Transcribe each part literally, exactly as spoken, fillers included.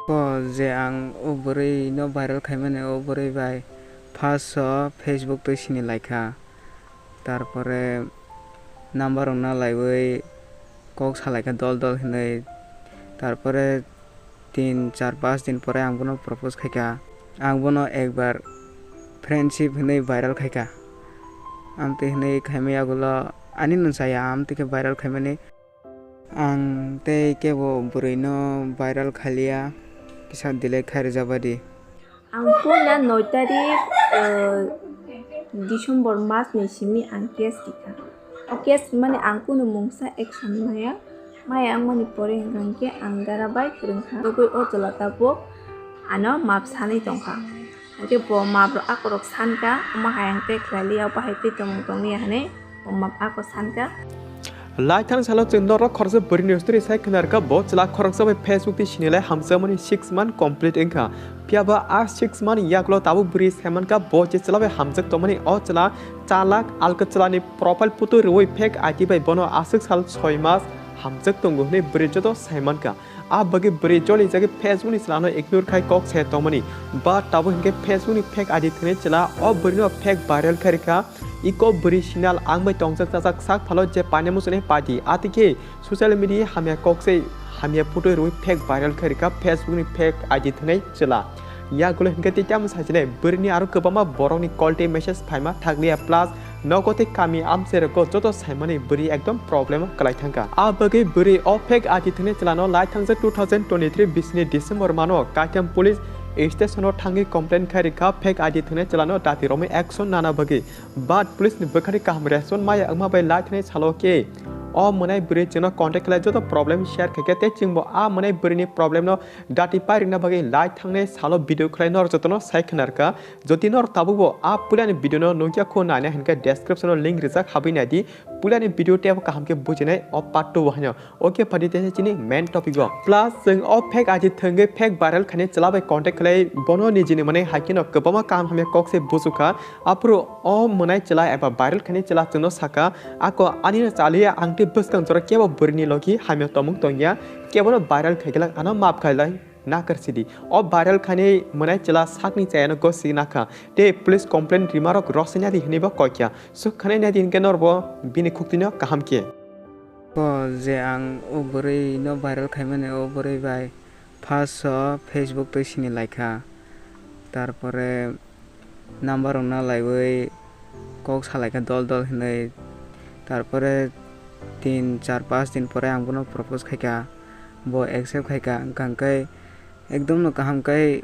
O je ang o bwrwi no viral khaimani, o bwrwi bai first o Facebook twi sini laikha, tarpore number rok na laiwi kok salaikha dol dol hinwi, tarpore tin char pas din pore ang bono propose khaikha, ang bono ekbar friendship hinwi viral khaikha, amtwi hinwi khaimai yagulo ani no chaya amtwi khe viral khaimani. Ang tei kebo bwrwino viral khaliya, kisa delete khai rwjabadi. Ang puila noi tarik, eh, December mas ni simi ang case rikha. O case rimani ang kunu mungsa action maya. Maya wngmani pore hwnkha hwnkhe ang dara bai kwrwngkha. Tugui o chwla tabuk ano map sanwi tongkha. Hwnkhe bo map rok akorok sankha, omo hai ang tei khlai liya, obo hai tei tongmung tong liya hinwi bo map ako sankha. Laithang salo chwng norok khoroksa bwrwini story sai khwnarkha, bo chwla khoroksa bai Facebook twi sinilai hamjakmani six month complete wngkha. Phiyaba a six month yagulo tabuk bwrwi saimankha bo je chwla bai hamjak tongmani, o chwla chalak alka chwlani profile photo rwui fake I D bai bono aswk sal soi mas hamjak tongo hwnwi bwrwi joto saimankha. A bagwi bwrwi jolijagwi Facebook ni chwlano ignore khai kok se tongmani. Ba tabuk hinkhe Facebook ni fake I D thwngnai chwla o bwrwino fake viral khai rwkha. Iko bwrwi sinal ang bai tongjak chajak sak phalo je paine muchunai party. Atikhe social media hamya kok se hamya photo rwui fake viral khai rwkha Facebook ni fake I D thwngnai chwla. Yagulo hinkhe tei tamo sajinai bwrwini aro kwbangma borokni call tei message phaima thakliya plus nogo tei kami amchairogo joto saimani bwrwi ekdom problem o kwlai thangkha. A bagwi bwrwi o fake I D thwngnai chwlano lai thangjak two thousand twenty-three bisini December mano Kaitham police station o thangwi complain khai rikha fake I D thwngnai chwlano dati romwi action nana bagwi. But police ni bwkhani kaham response maya wngma bai lai thangnai salo khe o mwnai bwrwi chwngno contact khlai joto problem share khaikha tei chwngbo a mwnai bwrwini problem no dati pai rwna bagwi lai thangnai salo video khlai norok jotono sai khwnarkha. Jodi norok tabukbo a puilani video no nukya kho naina hinkhe description o link rijak habwi naidi. Puilani video teibo kaham khe bujinai o part two bo haino. Okay, phaidi teisa chini main topic o. Plus chwng o fake I D thwngwi fake viral khainai chwla bai contact khlai bono nijini mwnai hai kheno kwbangma kaham hamya kok se bujukha. Aphuru o mwnai chwla eba viral khainai chwla chwngno sakha, ako ani no chaliya ang tei bwskang jora kebo bwrwini logi hamya tongmung tongya, kebono viral khaiglak ano maap khailai. Nakar sidi. O viral khainai mwnai chwla sakni chayano gosi nakha. Tei police complaint rimarok rosina di hinwi bo koi kha. Suk khanai nai di hinkhe norbo bini khuktwino kaham khe. Ko je ang o bwrwi no viral khaimani, o bwrwi bai first o Facebook twi sini laikha. Tarpore number rok na laiwi kok salaikha dol dol hinwi. Tarpore tin char pas din pore ang bono propose khaikha, bo accept khaikha, hwnkha hwnkhe ekdom no kaham khe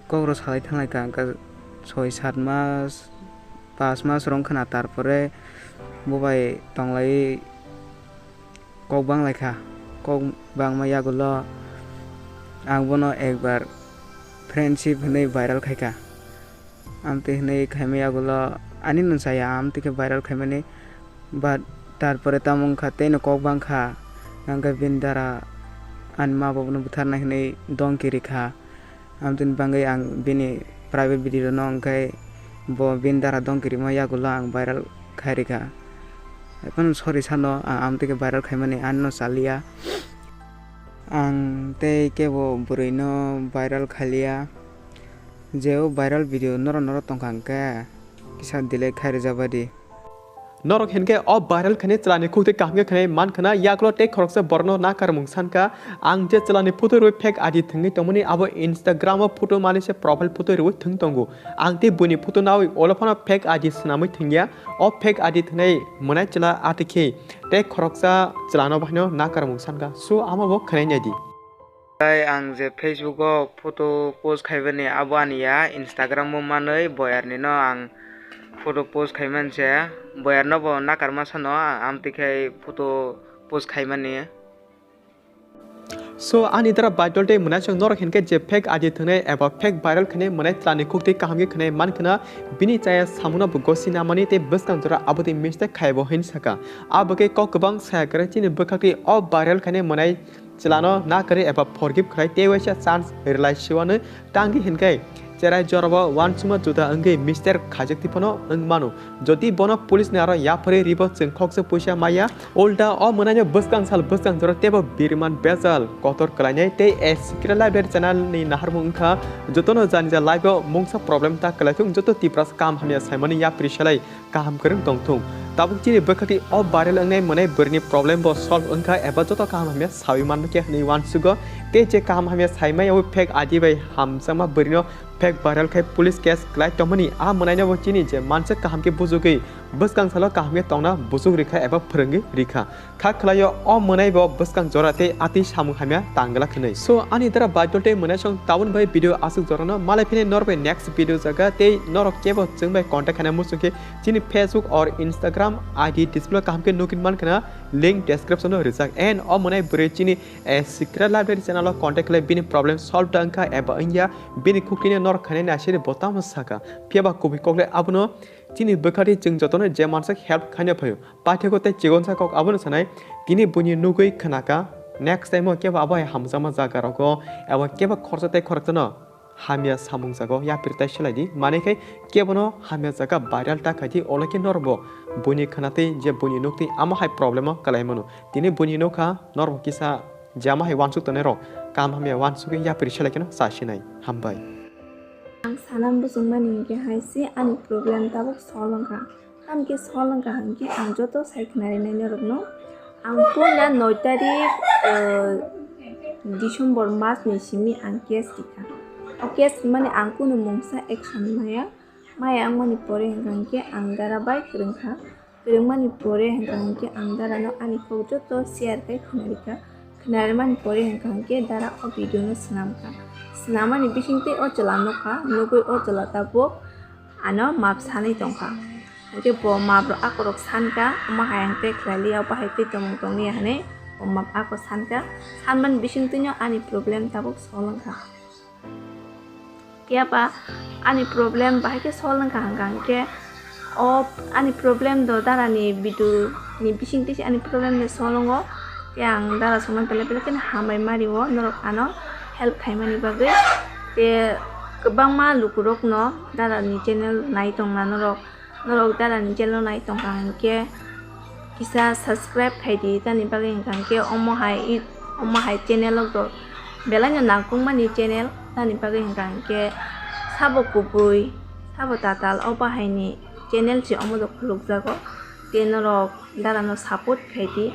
kok rok salai thanglaikha, hwnkha soi sat mas pas mas rok wngkha na, tarpore bo bai tonglaiwi kok banglaikha. Kok bangma yagulo ang bono ekbar friendship hinwi viral khaikha. Amtwi hinwi khaima yagulo ani no chaya amtwi khe viral khaimani, but tarpore tamo wngkha teino kok bangkha, hwnkhe bini dara ani ma babuno butharna hinwi dongki rikha. Amtwini bangwi ang bini private video no wngkhe bo bini dara dongki rima yagulo ang viral khai rikha. Ephano sorry sano ang amtwi khe viral khaimani ani no chaliya. Ang tei kebo bwrwi no viral khaliya. Je o viral video noro noro tongkha hwnkhe kisa delete khai rwjabadi. Norok hinkhe o viral khainai chwlani khuktwi kaham khe khainai mankhana, yagulo tei khoroksa borokno nakarmung sankha. Ang je chwlani photo rwi fake I D thwngwi tongmani abo Instagram o photo manwi se profile photo rwi thwng tongo. Ang tei buini photo nawi ulo phano fake I D swnamwi thwngya. O fake I D thwngnai mwnai chwla atikhe tei khoroksa chwlano bahaino nakarmung sankha. So amo bo khainai naidi. Tai ang je Facebook o photo post khaibani abo ani ya, Instagram o manwi boyar ni no ang photo post khaimani se, boyar no bo nakarma sano amtwi khai photo post khaimani. So ani dara baidol tei mwnaisong norok hinkhe je fake I D thwngnai eba fake viral khainai mwnai chwlani khuktwi kaham khe khainai mankhana, bini chaya samungno bo gosi namani tei bwskang jora aboni mistake khaibo hin saka. Abo khe kok kwbang saya kwrwi chini bwkhakni o viral khainai mwnai chwlano nakarwi eba forgive khlai tei waisa chance rwlai siwano tangdi hinkhai cherai jorabo uansukma juda wngwi mistake khaijak twi phano wng mano. Jodi bono police ni aro yapharwi ribo chwng khoksa puisa maya. Ulta o mwnaino bwskang sal bwskang jora teibo biriman bejal kotor kwlainai tei A Secret Library channel ni naharmung wngkha jotono jani ja life o mungsa problem ta kwlaithung joto Tiprasa kaham hamya saimani yapri selai kaham kwrwng tongthung. Tabuk chini bwkhati o viral wngnai mwnai bwrwini problem bo solve wngkha eba joto kaham hamya sawi manmikhe hwnwi uansugo. Tei je kaham hamya saimaya o fake I D bai hamjakma bwrwino fake viral khai police case kwlai tongmani a mwnaino bo chini je mansa kaham khe bujugwi bwskang salo kaham khe tongna bujuk rikha eba phwrwngwi rikha. Kha khwlaio o mwnai bo bwskang jora tei atwi samung hamya tangla khwnwi. So ani dara Baidol tei mwnaisong tabun bai video aswk jorano malai phini norok bai next video jaga tei norok kebo chwng bai contact khaina muchung khe chini Facebook or Instagram I D display kaham khe nugwi man khna link description o rijak and o mwnai bwrwi chini A Secret Library channel o contact khlai bini problem solve ta wngkha eba wngya bini khukini norok khainai nasiri bo tamo saka phiyaba kubui kokle abono chini bwkhati chwng jotono je mansak help khaina phaio. Paithakgo tei chigonsa kok abono sanai, tini buini nugwi khnaka, next time o kebo abo hai hamjakma jaga rogo eba kebo khoroksa tei khoroksano hamya samung jago yapri tai selai di, mani khai kebono hamya jaga viral ta khai di, olokhe norbo buini khnatwi je buini nuktwi amo hai problem o kwlai mano. Tini buini nukha norbo kisa je amo hai uansuk tongnai rok kaham hamya uansugwi yapri selai kheno chasinai. Hambai. Ang sanam bujwngmani hinkhe hai se ani problem tabuk solve wngkha. Tamokhe solve wngkha hinkhe ang joto sai khnarinai norokno. Ang puila noi tarik, eh, December mas ni simi ang case rikha. O case rimani ang kunu mungsa action maya. Maya wngmani pore hinkha hinkhe ang dara bai kwrwngkha. Kwrwngmani pore hinkha hinkhe ang darano ani kok joto share khai khwnarikha. Khwnarmani pore hinkha hinkhe dara o video no swnamkha. Swnamani bisingtwi o chwla nukha, nugwi o chwla tabuk ano map sanwi tongkha. Hinkhe bo map rok akorok sankha, omo hai ang tei khlai liya, obo hai twi tongmung tong liya hinwi bo map ako sankha. Sanmani bisingtwino ani problem tabuk solve wngkha. Phiya ba ani problem bahai khe solve wngkha hwnkha hinkhe o ani problem do dara ni video ni bisingtwi se ani problem de solve wngo. Tei ang dara songno belai belai kheno hambai ma rio norok ano help khaimani bagwi. Tei kwbangma lukurokno dara ni channel nai tongna norok. Norok dara ni channel nai tongkha hinkhe kisa subscribe khai di, tani bagwi hinkha hinkhe omo hai, omo hai channel o do belai no nangkukmani channel, tani bagwi hinkha hinkhe sabo kubui, sabo tatal, obo hai ni channel se omo do khulukjago. Tei norok dara no support khai di.